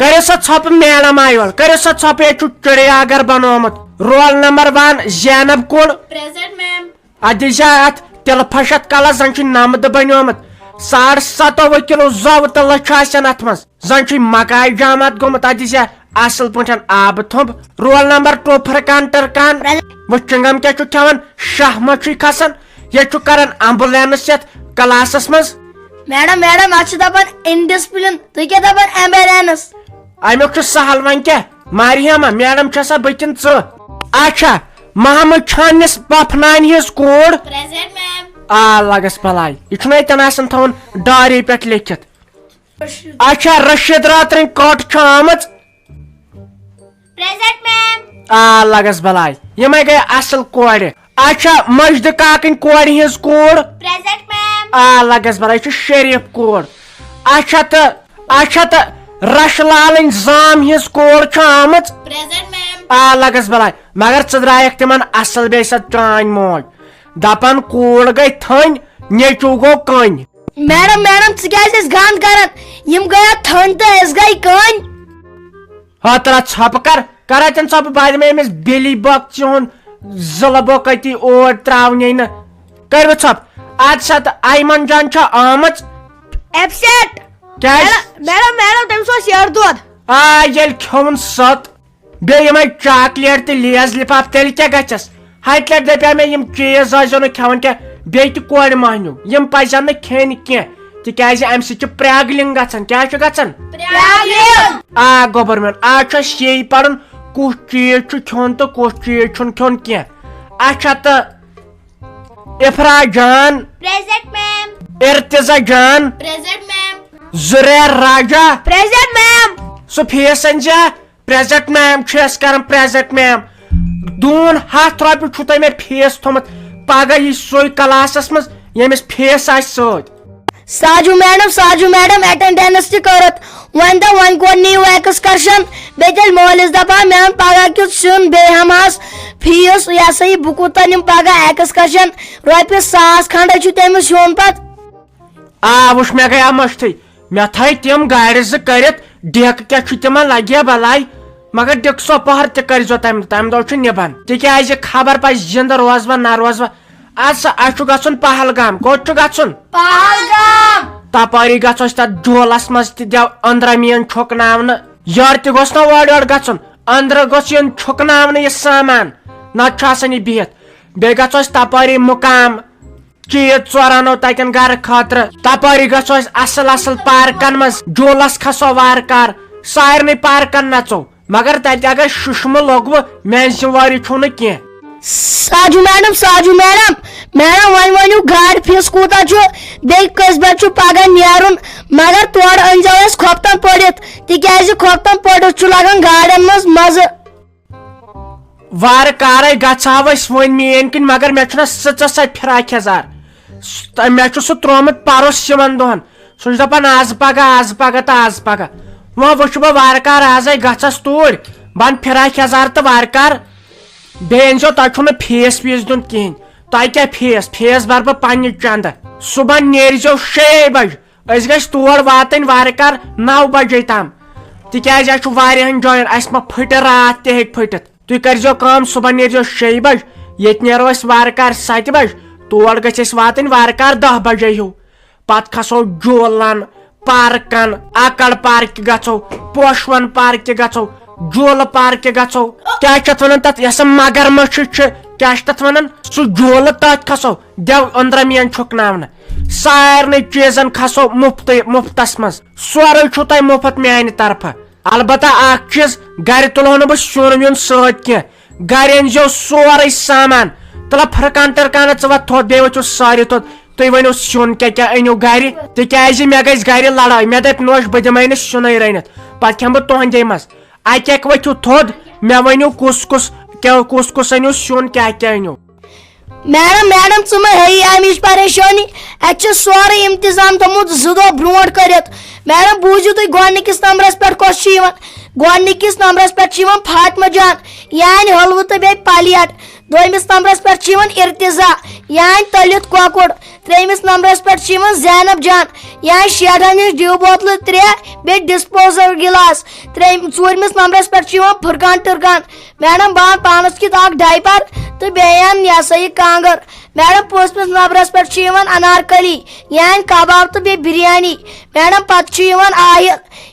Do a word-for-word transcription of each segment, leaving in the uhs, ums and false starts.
کٔرِو سا ژھۄپہٕ میڈم آیہِ اورٕ، کٔرِو سا ژھۄپہٕ، ییٚتہِ چھُ چڑیا گھر بنومُت۔ رول نمبر ون زینب کُل۔ Present, ma'am. ادٕ دِژ اتھ تِلہٕ پھش اتھ کلس، زن چھُ نمدٕ بنیومُت۔ ساڑ ستووُہ کلو زو تہٕ لٔچھ آسن اتھ منٛز۔ زن چھُے مکایہِ جامات گوٚمُت، اتہِ دِژ اصل پٲٹھۍ آبہٕ تھوٚمب۔ رول نمبر ٹو فرقان ٹرکان۔ وٕچھ چنگم کیٛاہ چھُ کھٮ۪وان، شاہ ما چھُے کھسان؟ ییٚتہِ چھُ کران ambulance یتھ کلاسس منٛز۔ میڈم، میڈم، اتھ چھِ دپان indiscipline، تُہۍ کیٛاہ دپان ambulance؟ امیُک چھُ سہل وۄنۍ کیٛاہ؟ ماریاما، میڈم چھےٚ سا بہٕ کِنہٕ ژٕ؟ اچھا، محمد چھانس پۄپھٕ نانہِ ہٕنٛز کوٗر۔ Present, ma'am. آ، لگس بلاے۔ یہِ چھُنہ ییٚتٮ۪ن آسان تھاوُن ڈاری پٮ۪ٹھ لیکھِتھ۔ اچھا، رشید راترٕنۍ کٔٹ چھِ آمٕژ۔ Present, ma'am. آ، لگس بلاے۔ یِمے گٔے اصل کورِ۔ اچھا، مجدٕ کاکٕنۍ کورِ ہٕنٛز کوٗر۔ Present, ma'am. آ، لگس بلاے۔ یہِ چھِ شریف کوٗر۔ اچھا تہٕ، اچھا تہٕ رش لالٕنۍ زام ہٕنٛز کوٗر چھِ آمٕژ۔ Present, ma'am. آ، لگس بلاے۔ مگر ژٕ درٛایکھ تِمن اصل، بیٚیہِ سۄ چٲنۍ موج۔ دپان کوٗر گٔے تھٔنۍ، نیٚچو گوٚو کٔنۍ۔ میڈم، میڈم، ژٕ کیٛازِ ٲسۍ گنٛد کران؟ یِم گٔیا تھٔنۍ تہٕ أسۍ گٔے کٔنۍ۔ ہا ترٛا ژھۄپہٕ کر، کر اتٮ۪ن ژھۄپہٕ، بہٕ دِمے أمِس بیلی بۄکچہِ ہُنٛد زٕلہٕ بۄکھ أتی اوٗرۍ ترٛاونَے نہٕ۔ کٔرِو ژھۄپہٕ۔ اَدٕ سا تہٕ ایمن جان چھا آمٕژ؟ Absent۔ کیٛازِ؟ میڈم، میڈم، میڈم، تٔمِس اوس یٔڈ دود۔ آ، ییٚلہِ کھیوٚوُن ست، بیٚیہِ یِمے چاکلیٹ تہٕ لیز لِفاف، تیٚلہِ کیٛاہ گژھٮ۪س؟ ہتہِ لٹہِ دپیٛاو مےٚ، یِم چیٖز ٲسۍزیو نہٕ کھٮ۪وان کینٛہہ، بیٚیہِ تہِ کورِ مۄہنیو، یِم پزن نہٕ کھیٚنۍ کینٛہہ، تِکیازِ امہِ سۭتۍ چھِ پریگلنگ گژھان۔ کیٛاہ چھُ گژھان؟ پریگلنگ۔ آ، گوٚبُر میون، آز چھُ اَسہِ یی پرُن، کُس چیٖز چھُ کھیوٚن تہٕ کُس چیٖز چھُنہٕ کھیوٚن کینٛہہ۔ اچھا، تہٕ افرا جان؟ Present, ma'am. ارتضا جان؟ Present, ma'am. زریر راجا؟ Present, ma'am. سُہ فیس أنۍ زِ؟ Present, ma'am چھِ أسۍ کران، present, ma'am۔ دوٗن ہتھ رۄپیہِ چھُو تۄہہِ مےٚ فیس تھوٚمُت۔ پگاہ یی سُے کلاسس منٛز، ییٚمِس فیس آسہِ سۭتۍ۔ ساجو میڈم، ساجو میڈم، attendance تہِ کٔرٕتھ۔ وۄنۍ دَپ، وۄنۍ کوٚر نہٕ یہِ excursion۔ بیٚیہِ تیٚلہِ مٲلِس دَپان، مےٚ اَن پگاہ کیُتھ سیُن، بیٚیہِ ہٮ۪مہٕ ہاس فیٖس۔ یہِ ہسا یہِ، بہٕ کوٗتاہ نِمہٕ پگاہ excursion؟ رۄپیہِ ساس کھنٛڈ چھُ تٔمِس ہیوٚن پتہٕ۔ آ، وٕچھ، مےٚ گٔیاو مٔشتھٕے۔ مےٚ تھٲے تِم گاڑِ زٕ کٔرِتھ، ڈیکہٕ کیٛاہ چھُ تِمن لگہِ بلاے؟ مگر ڈیکہٕ سۄ پہر تہِ کٔرۍزیو تَمہِ، تَمہِ دۄہ چھُ نِبان۔ تِکیٛازِ خبر پَزِ زِندٕ روزوا نہ روزوا۔ اَدٕ سا، اَسہِ چھُ گژھُن پہلگام۔ کوٚت چھُ گژھُن؟ پہلگام۔ تپٲری گژھو أسۍ تَتھ جولس منٛز تہِ دِو أنٛدرمین چھُکناونہٕ۔ یورٕ تہِ گوٚژھ نہ اورٕ یورٕ گژھُن، أنٛدرٕ گوٚژھ یُن چھُکناونہٕ یہِ سامان، نتہٕ چھُ آسان یہِ بِہِتھ۔ بیٚیہِ گژھو أسۍ تپٲری مُقام، چیٖز ژور انو تتٮ۪ن گرٕ خٲطرٕ۔ تپٲری گژھو أسۍ اصل اصل پارکن منٛز، جولس کھسو وارٕ کار، سارنٕے پارکن نژو۔ مگر تتہِ اگر ششمہٕ لوٚگوٕ، میانہِ ذمہٕ وٲری چھُو نہٕ کینٛہہ۔ ساجو میڈم، ساجو میڈم، میڈم، وۄنۍ ؤنِو گاڑِ فیٖس کوٗتاہ چھُ؟ بیٚیہِ کٔژِ بجہِ چھُ پگاہ نیرُن؟ مگر تورٕ أنۍزیو أسۍ کھۄفتن پٔرِتھ، تِکیازِ کھۄفتن پٔرِتھ چھُ لگان گاڑٮ۪ن منٛز مزٕ۔ وارٕ کارے گژھٕ ہاو أسۍ وۄنۍ میٲنۍ کِنۍ، مگر مےٚ چھُنہ سٕژس اتھِ فراک یزار۔ س-، مےٚ چھُ سُہ تروومُت پروس یِمن دۄہن۔ سُہ چھُ دپان، از پگاہ، از پگاہ تہٕ از پگاہ۔ وۄنۍ وٕچھٕ بہٕ وارٕ کارٕ، ازے گژھس توٗرۍ۔ بہٕ انہٕ فراک یزار تہٕ وارٕ کارٕ۔ بیٚیہِ أنۍزیو، تۄہہِ چھُو نہٕ فیٖس ویٖس دیُن کِہیٖنۍ۔ تۄہہِ کیٛاہ فیٖس؟ فیٖس بَرٕ بہٕ پنٛنہِ چَندٕ۔ صُبحن نیٖرزیو شیٚیے بجہِ۔ أسۍ گٔژھۍ تور واتٕنۍ وارٕ کارٕ نَو بجے تام۔ تِکیٛازِ اَسہِ چھُ واریاہَن جایَن، اَسہِ ما پھٕٹہِ راتھ تہِ ہیٚکہِ پھٕٹِتھ۔ تُہۍ کٔرۍزیو کٲم، صُبحن نیٖرزیو شیٚیہِ بجہِ۔ ییٚتہِ نیرو أسۍ وارٕ کارٕ سَتہِ بجہِ۔ تور گٔژھۍ أسۍ واتٕنۍ وارٕ کارٕ دَہ بجے ہیوٗ۔ پتہٕ کھسو جولن، پارکن، اکڑ پارکہِ گژھو، پوشون پارکہِ گژھو، جولہٕ پارکہِ گژھو۔ کیٛاہ چھِ اتھ ونان تتھ، یۄس سۄ مگرمچھ چھِ، کیٛاہ چھِ تتھ ونان؟ سُہ جولہٕ، تتھ کھسو، دِو أنٛدرم یِن چھُکناونہٕ۔ سارنٕے چیٖزن کھسو مُفتٕے، مُفتس منٛز۔ سورُے چھُو تۄہہِ مُفت میانہِ طرفہٕ۔ البتہ اکھ چیٖز، گرِ تُلو نہٕ بہٕ سیُن ویُن سۭتۍ کینٛہہ۔ گرِ أنۍزیو سورُے سامان۔ تلہٕ پھرکان ٹرکانہ ژٕ وۄتھ تھوٚد، بیٚیہِ ؤتھِو سٲری تھوٚد۔ تُہۍ ؤنِو سیُن کیٛاہ کیٛاہ أنِو گرِ، تِکیٛازِ مےٚ گژھِ گرِ لڑٲے۔ مےٚ دَپہِ نوش بہٕ دِمَے نہٕ سیُنٕے رٔنِتھ، پتہٕ کھٮ۪مہٕ بہٕ تُہنٛدے منٛز۔ اَکہِ اَکہِ ؤتھِو تھوٚد، مےٚ ؤنِو کُس کُس کیٛاہ، کُس کُس أنِو سیُن، کیٛاہ کیٛاہ أنِو۔ میڈم، میڈم، ژٕ مہ ہیٚیِی اَمِچ پریشٲنی، اَتہِ چھُ سورُے انتظام تھوٚمُت زٕ دۄہ برونٛٹھ کٔرِتھ۔ میڈم، بوٗزِو تُہۍ، گۄڈٕنِکِس نمبرس پٮ۪ٹھ کۄس چھِ یِوان؟ گۄڈٕنِکِس نمبرس پٮ۪ٹھ چھِ یِوان فاطمہ جان، یعنی حلوٕ تہٕ بیٚیہِ پلیٹ۔ دوٚیمِس نمبرس پٮ۪ٹھ چھُ یِوان ارتضا، یعنی تٔلِتھ کۄکُر۔ ترٛیٚیمِس نمبرس پٮ۪ٹھ چھِ یِوان زینب جان، یعنی شیٹھن ہِنٛز ڈیو بوتلہٕ ترٛےٚ، بیٚیہِ disposal گلاس۔ ترٛیٚیِم، ژوٗرمِس نمبرس پٮ۪ٹھ چھُ یِوان فرقان ٹرکان۔ میڈم، بہٕ اَنہٕ پانس کِتھ اکھ diaper تہٕ بیٚیہِ اَنہٕ یہِ ہسا یہِ کانٛگٕر۔ میڈم، پانٛژمِس نمبرس پٮ۪ٹھ چھُ یِوان انارکلی، یعنی کباب تہٕ بیٚیہِ بریانی۔ میڈم، پتہٕ چھُ یِوان آہِل،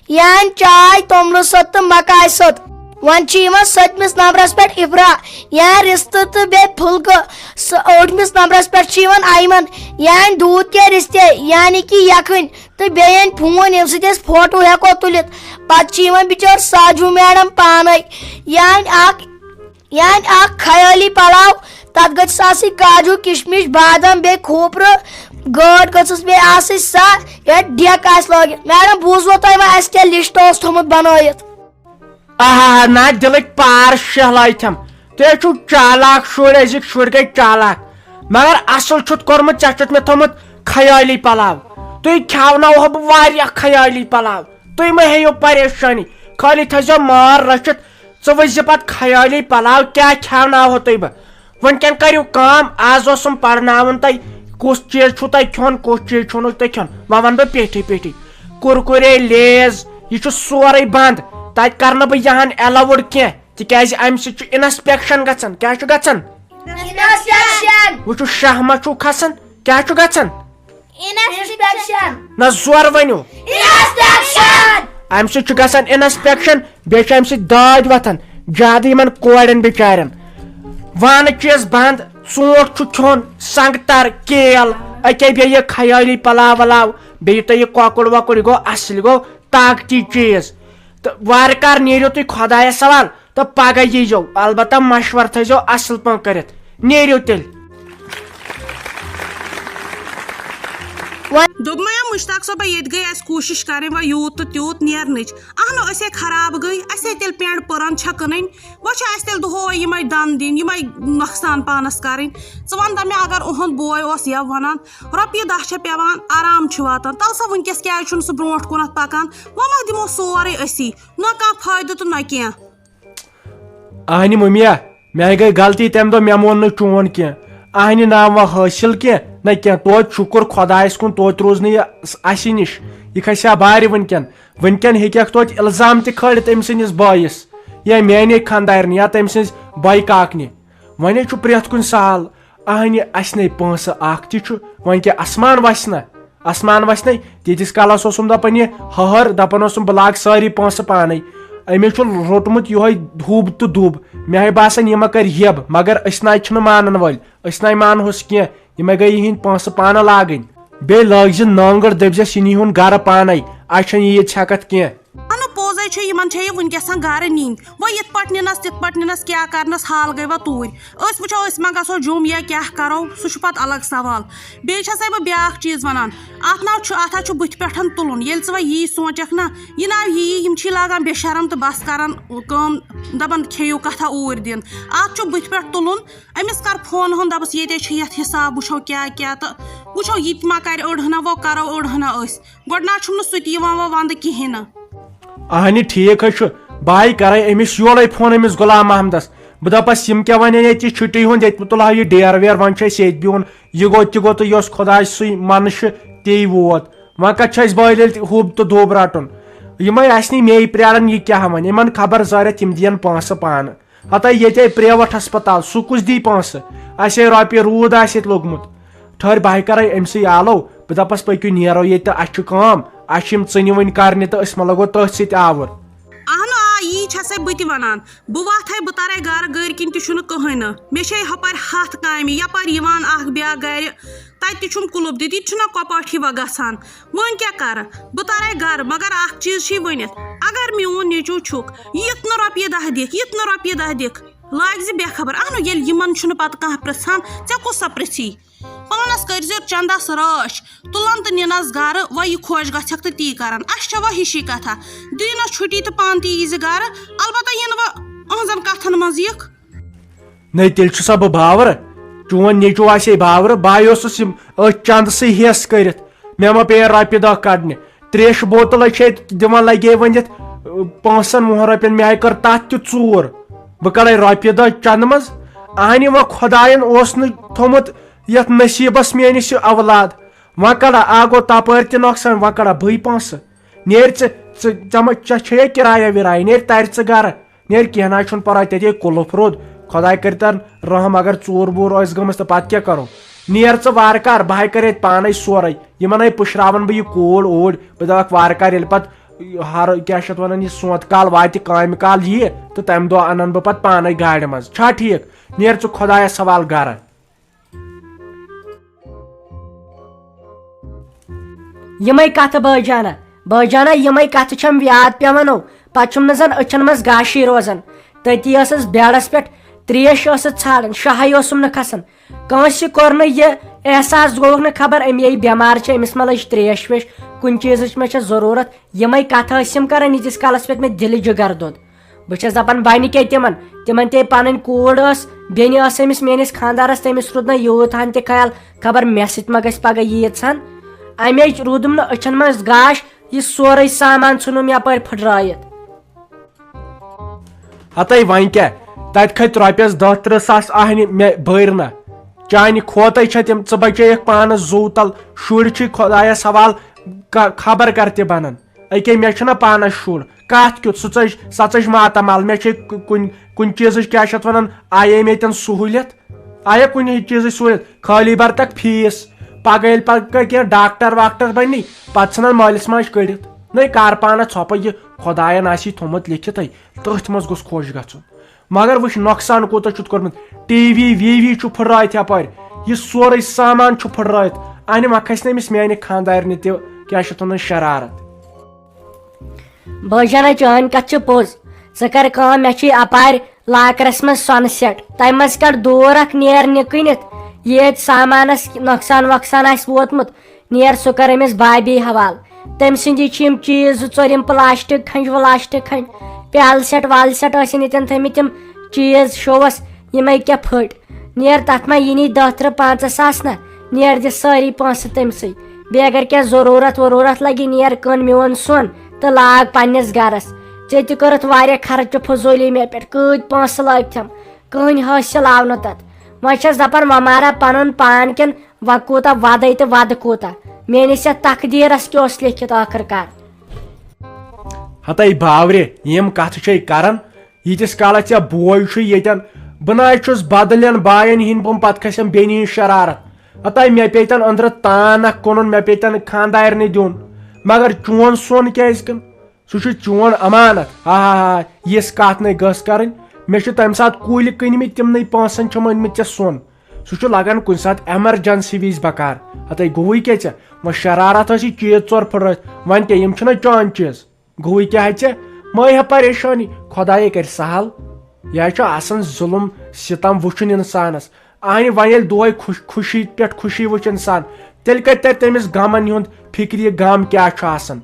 یعنی چاے، توٚملہٕ سوٚت تہٕ مکایہِ سوٚت۔ وۄنۍ چھِ یِوان سٔتمِس نمبرس پٮ۪ٹھ افرا، یعنی رستہٕ تہٕ بیٚیہِ پھُلکہٕ۔ سُہ ٲٹھمِس نمبرس پٮ۪ٹھ چھِ یِوان ایمن، یعنی دوٗد تہِ رستہٕ، یعنی کہِ یکھٕنۍ، تہٕ بیٚیہِ اَنہِ فون، ییٚمہِ سۭتۍ أسۍ فوٹو ہٮ۪کو تُلِتھ۔ پتہٕ چھِ یِوان بِچٲر ساجوٗ میڈم پانے، یعنی اکھ یعنی اکھ خیٲلی پلاو۔ تتھ گٔژھس آسٕنۍ کاجوٗ، کشمش، بادام، بیٚیہِ کھوپرٕ۔ گٲڈ گٔژھس بیٚیہِ آسٕنۍ سۄ، یتھ ڈیک آسہِ لٲگِتھ۔ میڈم، بوٗزوٕ تۄہہِ وۄنۍ اَسہِ کیٛاہ لسٹ اوس تھوٚمُت بنٲیِتھ؟ آہا، نہ دِلٕکۍ پار شہلٲوِتھم۔ تُہۍ چھِو چالاک شُرۍ، أزِکۍ شُرۍ گٔے چالاک۔ مگر اصل چھُتھ کوٚرمُت، ژےٚ چھُتھ مےٚ تھوٚمُت خیٲلی پلاو۔ تُہۍ کھیاوناوہو بہٕ واریاہ خیٲلی پلاو۔ تُہۍ مہ ہیٚیِو پریشٲنی، خٲلی تھٲیزیو مار رٔچھِتھ۔ ژٕ وٕچھ زِ پتہٕ خیٲلی پلاو کیٛاہ کھیاوناوہو تُہۍ بہٕ۔ وٕنکٮ۪ن کٔرِو کٲم، آز اوسُم پرناوُن تۄہہِ کُس چیٖز چھُو تۄہہِ کھیوٚن، کُس چیٖز چھُو نہٕ تۄہہِ کھیوٚن۔ وۄنۍ وَنہٕ بہٕ پیٹھی پیٹھی۔ کُرکُرے، لیز، یہِ چھُ سورُے بنٛد۔ تَتہِ کرنہٕ بہٕ یِہَن allowed کینٛہہ، تِکیٛازِ اَمہِ سۭتۍ چھُ inspection گژھان۔ کیٛاہ چھُ گژھان؟ Inspection۔ وٕچھِو، شاہ ما چھُو کھسان؟ کیٛاہ چھُ گژھان؟ Inspection۔ نہ زورٕ ؤنِو۔ Inspection۔ اَمہِ سۭتۍ چھُ گژھان inspection، بیٚیہِ چھُ اَمہِ سۭتۍ دٲدۍ وۄتھان زیادٕ یِمن کورٮ۪ن بِچارٮ۪ن۔ وانہٕ چیٖز بنٛد، ژوٗنٛٹھ چھُ کھیوٚن، سنٛگتر، کیل، أکے بیٚیہِ یہِ خیٲلی پلاو ولاو، بیٚیہِ تۄہہِ یہِ کۄکُر وۄکُر، یہِ گوٚو اصٕل، یہِ گوٚو طاقتی چیٖز۔ تہٕ وارٕ کار نیٖرِو تُہۍ خۄدایس حوال۔ تہٕ پگاہ ییٖزیو، البتہ مشورٕ تھٲیزیو اصل پٲٹھۍ کٔرِتھ۔ نیٖرِو تیٚلہِ۔ دوٚپمَے یا مُشتاق صٲبہ، ییٚتہِ گٔے اَسہِ کوٗشِش کَرٕنۍ وۄنۍ یوٗت تہٕ تیوٗت نیرنٕچ۔ اہنو، أسے خراب گٔے، اَسے تیٚلہِ پٮ۪نٛڈ پٔرَن چھےٚ کٕنٕنۍ۔ وۄنۍ چھِ اَسہِ تیٚلہِ دۄہَے یِمَے دَنٛد دِنۍ، یِمَے نۄقصان پانَس کَرٕنۍ۔ ژٕ وَن تہٕ مےٚ، اگر اُہُنٛد بوے اوس یا وَنان، رۄپیہِ دَہ چھےٚ پٮ۪وان، آرام چھُ واتان، تَلہٕ سا وٕنۍکٮ۪س کیٛازِ چھُنہٕ سُہ برونٛٹھ کُنَتھ پَکان؟ وۄنۍ ما دِمو سورُے أسی، نہ کانٛہہ فٲیدٕ تہٕ نہ کینٛہہ۔ اہنہِ مٔمیا، مےٚ گٔے غلطی تمہِ دۄہ، مےٚ مون نہٕ چون کینٛہہ۔ اہنہِ نام وا حٲصِل کینٛہہ نہ کینٛہہ، توتہِ شُکُر خۄدایس کُن، توتہِ روٗز نہٕ یہِ اسہِ نِش۔ یہِ کھسہِ ہا بارِ وٕنکٮ۪ن۔ وٕنکٮ۪ن ہیٚکہِ ہکھ توتہِ الزام تہِ کھٲلِتھ أمۍ سٕنٛدِس بٲیِس یا میانے خانٛدارنہِ یا تٔمۍ سٕنٛزِ بایہِ کاکنہِ۔ وۄنۍ ہے چھُ پرٛٮ۪تھ کُنہِ سہل۔ اہنہِ، اسہِ نے پونٛسہٕ اکھ تہِ چھُ، وۄنۍ کیٛاہ اسمان وسہِ نا؟ اسمان وسہِ نے؟ تیٖتِس کالس اوسُم دپان یہِ ہہر، دپان اوسُم بہٕ لاگہٕ سٲری پونٛسہٕ پانے۔ أمۍ چھُ روٚٹمُت یِہوے ہُب تہٕ دُب۔ مےٚ ہے باسان یہِ ما کرِ یب، مگر أسۍ ناے چھِنہٕ مانن وٲلۍ، أسۍ ناے مانہوس کینٛہہ۔ یِمے گٔے یِہنٛدۍ پونٛسہٕ پانہٕ لاگٕنۍ۔ بیٚیہِ لٲگۍ زِ نانٛگٕر، دٔپۍ زٮ۪س یہِ نی ہُن گرٕ پانے، اسہِ چھنہٕ یہِ ییٚتہِ ہٮ۪کتھ کینٛہہ۔ اہنُو، پوٚزے چھُ، یِمن چھےٚ یہِ وٕنکیٚسن گرٕ نِنۍ۔ وۄنۍ یِتھ پٲٹھۍ نِنس، تِتھ پٲٹھۍ نِنس، کیٛاہ کرنس، حال گٔے وۄنۍ توٗرۍ۔ أسۍ وٕچھو، أسۍ ما گژھو جوٚم یا کیٛاہ کرو، سُہ چھُ پتہٕ الگ سوال۔ بیٚیہِ چھسے بہٕ بیٛاکھ چیٖز ونان، اتھ ناو چھُ، اتھ ہا چھُ بٕتھِ پٮ۪ٹھ تُلُن۔ ییٚلہِ ژٕ وۄنۍ یی سونچکھ نا، یہِ ناو یی، یِم چھی لاگان بے شرم تہٕ بس کران کٲم، دپان کھیٚیِو کتھا اوٗرۍ دِن۔ اتھ چھُ بٕتھِ پٮ۪ٹھ تُلُن۔ أمِس کر فون ہُن، دپس ییٚتے چھُ یتھ حساب، وٕچھو کیٛاہ کیٛاہ تہٕ وٕچھو یہِ تہِ ما کرِ أڑ ہنا، وۄنۍ کرو أڑ ہنا أسۍ۔ گۄڈٕ نہ چھُم نہٕ سُہ تہِ یِوان وۄنۍ ونٛدٕ کِہیٖنۍ نہٕ۔ اہنہِ، ٹھیٖک حظ چھُ۔ بہٕ ہاے کرے أمِس یورے فون، أمِس غلام محمدس۔ بہٕ دپس، یِم کیٛاہ ونن ییٚتہِ چھِ چھُٹی ہُنٛد، ییٚتہِ مہ تُلہو یہِ ڈیر ویر، وۄنۍ چھُ اَسہِ ییٚتہِ بِہُن۔ یہِ گوٚو تہِ گوٚو، تہٕ یۄس خۄداے سٕے منشہِ، تی ووت۔ وۄنۍ کتہِ چھُ اَسہِ بٲلۍ ییٚلہِ ہُب تہٕ دوٚب رٹُن؟ یِمے آسہِ نہٕ مے پراران، یہِ کیٛاہ وۄنۍ؟ یِمن خبر زٲرِتھ، یِم دِین پونٛسہٕ پانہٕ۔ ہتاے ییٚتے private ہسپتال، سُہ کُس دی پونٛسہٕ؟ اسے رۄپیہِ روٗد آسہِ ییٚتہِ لوٚگمُت۔ ٹھٔہر، بہٕ ہاے کرے أمۍ سٕے آلو، بہٕ دپس پٔکِو نیرو ییٚتہِ تہٕ اسہِ چھُ کٲم، اسہِ چھِ یِم ژٕنہِ وٕنہِ کرنہِ تہٕ أسۍ ما لگو تٔتھۍ سۭتۍ آوُر۔ اہنُ آ، یی چھسے بہٕ تہِ ونان۔ بہٕ وتھے، بہٕ ترے گرٕ، گرِ کِنۍ تہِ چھُنہٕ کٕہٕنۍ نہٕ۔ مےٚ چھے ہۄپٲرۍ ہتھ کامہِ، یپٲرۍ یِوان اکھ بیاکھ گرِ، تتہِ تہِ چھُم کُلُپ دِتھ، یہِ تہِ چھُنہ کۄپٲٹھی وۄنۍ گژھان۔ وۄنۍ کیٛاہ کرٕ؟ بہٕ ترے گرٕ، مگر اکھ چیٖز چھُے ؤنِتھ، اگر میون نیٚچو چھُکھ، یِتھ نہٕ رۄپیہِ دہ دِکھ، یِتھ نہٕ رۄپیہِ دہ دِکھ، لاگہِ زِ بے خبر۔ اہنُ، ییٚلہِ یِمن چھُنہٕ پتہٕ کانٛہہ پرژھان، ژےٚ کُس سا پرژھی؟ پانس کٔرۍ زِ چندس رٲچھ، تُلن تہٕ نِنس گرٕ، وۄنۍ یہِ خۄش گژھٮ۪کھ تہٕ تی کرن۔ اسہِ چھےٚ وۄنۍ ہِشی کتھا، دِیٖنس چھُٹی تہٕ پانہٕ تہِ یی زِ گرٕ۔ البتہ یِنہٕ وۄنۍ أہنٛزن کتھن منٛز یِکھ۔ نَے تیٚلہِ چھُسا بہٕ باورٕ؟ چون نیٚچوٗ آسہِ ہے باورٕ، بہٕ ہا اوسُس یِم أتھۍ چندٕ سٕے ہٮ۪س کٔرِتھ۔ مےٚ ما پیٚیہِ رۄپیہِ دَہ کَڑنہِ؟ ترٛیشہِ بوتل ہے چھے دِوان لگے ؤنِتھ، پانٛژن وُہن رۄپین، مےٚ ہے کٔر تَتھ تہِ ژوٗر۔ بہٕ کَڑے رۄپیہِ دَہ چندٕ منٛز، اہنہِ وۄنۍ خۄداین اوس نہٕ تھوٚمُت یتھ نصیٖبس میٲنِس یہِ اولاد۔ وۄنۍ کڑا آ گوٚو تپٲرۍ تہِ نۄقصان، وۄنۍ کڑا بٕے پونٛسہٕ؟ نیرِ ژٕ، ژٕ، ژےٚ ما، ژےٚ چھےٚ کِرایا وِرایا، نیرِ ترِ ژٕ گرٕ۔ نیرِ، کینٛہہ نہ حظ چھُنہٕ پرواے، تیٚلہِ ہے کُلُف روٚد۔ خۄداے کٔرتن رحم، اگر ژوٗر ووٗر ٲسۍ گٔمٕژ تہٕ پتہٕ کیٛاہ کرو؟ نیر ژٕ وارٕ کار، بہٕ ہاے کرے اتہِ پانے سورُے۔ یِمن ہے پُشراون بہٕ یہِ کوٗر اوٗرۍ۔ بہٕ دپکھ وارٕ کار، ییٚلہِ پتہٕ ہر، کیٛاہ چھِ اتھ ونان، یہِ سونتہٕ کال واتہِ، کامہِ کال یِیہِ، تہٕ تمہِ دۄہ انن بہٕ پتہٕ پانے گاڑِ منٛز۔ چھا ٹھیٖک؟ نیر ژٕ خۄدایس حوالہٕ گرٕ۔ یِمے کتھٕ بٲے جانہ، بٲے جانہ، یِمے کتھٕ چھم یاد پیوان۔ او، پتہٕ چھُم نہٕ زن أچھن منٛز گاشٕے روزان۔ تٔتی ٲسٕس بیڈس پٮ۪ٹھ تریش ٲسٕس ژھانڈان، شاہے اوسُم نہٕ کھسان۔ کٲنٛسہِ کوٚر نہٕ یہِ احساس، گوٚوُکھ نہٕ خبر أمۍ یہِ بٮ۪مار چھِ، أمِس ما لٔج تریش ویش، کُنہِ چیٖزٕچ ما چھےٚ ضروٗرت۔ یِمے کتھٕ ٲسۍ یِم کران، ییٖتِس کالس پٮ۪ٹھ مےٚ دِلہِ جگر دوٚد۔ بہٕ چھَس دپان، بنہِ کیٛاہ تِمن؟ تِمن تے پنٕنۍ کوٗر ٲس، بیٚنہِ ٲس أمِس، میٲنِس خانٛدارس، تٔمِس روٗد نہٕ یوٗت ہن تہِ خیال، خبر مےٚ سۭتۍ ما گژھِ پگاہ ییٖژ ہن۔ اَمے روٗدُم نہٕ أچھن منٛز گاش، یہِ سورُے سامان ژھُنُم یپٲرۍ پھٕٹرٲیِتھ۔ ہتے وۄنۍ کیٛاہ؟ تتہِ کھٔتۍ رۄپیس دہ ترٕہ ساس اہنہِ مےٚ بٔرۍ نہ۔ چانہِ کھوتَے چھےٚ تِم، ژٕ بچٲیکھ پانس زُو تل، شُرۍ چھِ خۄدایس حوال، ک-، خبر کر تہِ بنن۔ أکے مےٚ چھُنہ پانس شُر، کتھ کیُتھ، سُہ ژٔج، سۄ ژٔج ماتامال، مےٚ چھے کُ-، کُنہِ، کُنہِ چیٖزٕچ کیٛاہ چھِ اتھ ونان، آیے مےٚ تٮ۪ن سہوٗلیت؟ آیا کُنہِ چیٖزٕچ سہوٗلیت؟ خٲلی بر تک فیٖس، پگاہ ییٚلہِ پگاہ کینٛہہ ڈاکٹر واکٹر بنی، پتہٕ ژھٕنن مٲلِس ماجہِ کٔڑِتھ۔ نٔے کر پانس ژھۄپہٕ یہِ، خۄداین آسی تھوٚمُت لیکھِتھٕے، تٔتھۍ منٛز گوٚژھ خۄش گژھُن۔ مگر وٕچھ نۄقصان کوٗتاہ چھُتھ کوٚرمُت، ٹی وی وی وی چھُ پھٕٹرٲیِتھ یپٲرۍ، یہِ سورُے سامان چھُ پھٕٹرٲیِتھ، انہِ وۄنۍ کھسہِ نہٕ أمِس میانہِ خانٛدارنہِ تہِ، کیٛاہ چھِ اتھ ونان، شرارت۔ بٲے جانا، چٲنۍ کتھ چھِ پوٚز۔ ژٕ کر کٲم، مےٚ چھُے اپارِ لاکرس منٛز سۄنہٕ سیٹ، تمہِ منٛز کڑ دوٗر اکھ نیر نِکٕنِتھ۔ ییٚتہِ سامانس نۄقصان وۄقصان آسہِ ووتمُت، نیر سُہ کر أمِس بابی حوالہٕ۔ تٔمۍ سٕنٛدی چھِ یِم چیٖز زٕ ژور، یِم پلاسٹک کھنٛج ولاسٹک کھنٛج، پیالہٕ سیٹ والہٕ سیٹ ٲسِن ییٚتٮ۪ن تھٲومٕتۍ، تِم چیٖز شووس، یِمے کیٛاہ پھٔٹۍ۔ نیر تتھ ما یِنی دہ ترٕہ پنٛژاہ ساس نہ، نیر دِ سٲری پونٛسہٕ تٔمۍ سٕے۔ بیٚیہِ اگر کینٛہہ ضروٗرت وروٗرت لگی، نیر کٕن میون سۄن تہٕ لاگ پننِس گرس۔ ژےٚ تہِ کٔرٕتھ واریاہ خرچہٕ فضوٗلی مےٚ پٮ۪ٹھ، کۭتۍ پونٛسہٕ لٲگۍ تھم، کٕہٕنۍ حٲصِل آو نہٕ تتھ۔ وۄنۍ چھس دپان، وۄنۍ مارا پنُن پان کِنہٕ وۄنۍ کوٗتاہ ودے تہٕ ودٕ کوٗتاہ؟ میٲنِس یتھ تقدیرس کیٛاہ اوس لیکھِتھ ٲخٕر کار؟ ہتے باورِ، یِم کتھٕ چھے کران، ییٖتِس کالس ژےٚ بوے چھُے ییٚتٮ۪ن، بہٕ نہ حظ چھُس بدلٮ۪ن باین ہِنٛدۍ بۄن، پتہٕ کھسٮ۪م بیٚنہِ ہِنٛز شرارت۔ ہتے مےٚ پیٚیہِ تن أنٛدرٕ تان اکھ کٕنُن، مےٚ پیٚیہِ تن خانٛدارنہِ دیُن، مگر چون سۄن کیٛازِ کٕن؟ سُہ چھُ چون امانت۔ ہا ہا ہا، یِژھ کتھ نَے گٔژھ کرٕنۍ۔ مےٚ چھِ تمہِ ساتہٕ کُلۍ کٕنۍ مٕتۍ، تِمنٕے پونٛسن چھِم أنۍ مٕتۍ ژےٚ سۄن۔ سُہ چھُ لگان کُنہِ ساتہٕ ایمرجنسی وِزِ بکار۔ ہتے گوٚوُے کیٛاہ ژےٚ؟ وۄنۍ شرارت ٲسی چیٖز ژور پھٕٹرٲوِتھ، وۄنۍ کیٛاہ، یِم چھِنہ چٲنۍ چیٖز؟ گوٚوُے کیٛاہ ژےٚ؟ مہ ہےٚ پریشٲنی، خۄدایے کرِ سہل۔ یہِ حظ چھُ آسان ظُلُم ستم وٕچھُن انسانس۔ اہنہِ وۄنۍ ییٚلہِ دۄہے خوش-، خوشی پٮ۪ٹھ خوشی وٕچھِ انسان، تیٚلہِ کتہِ ترِ تٔمِس غمن ہُنٛد فکرِ، یہِ غم کیٛاہ چھُ آسان؟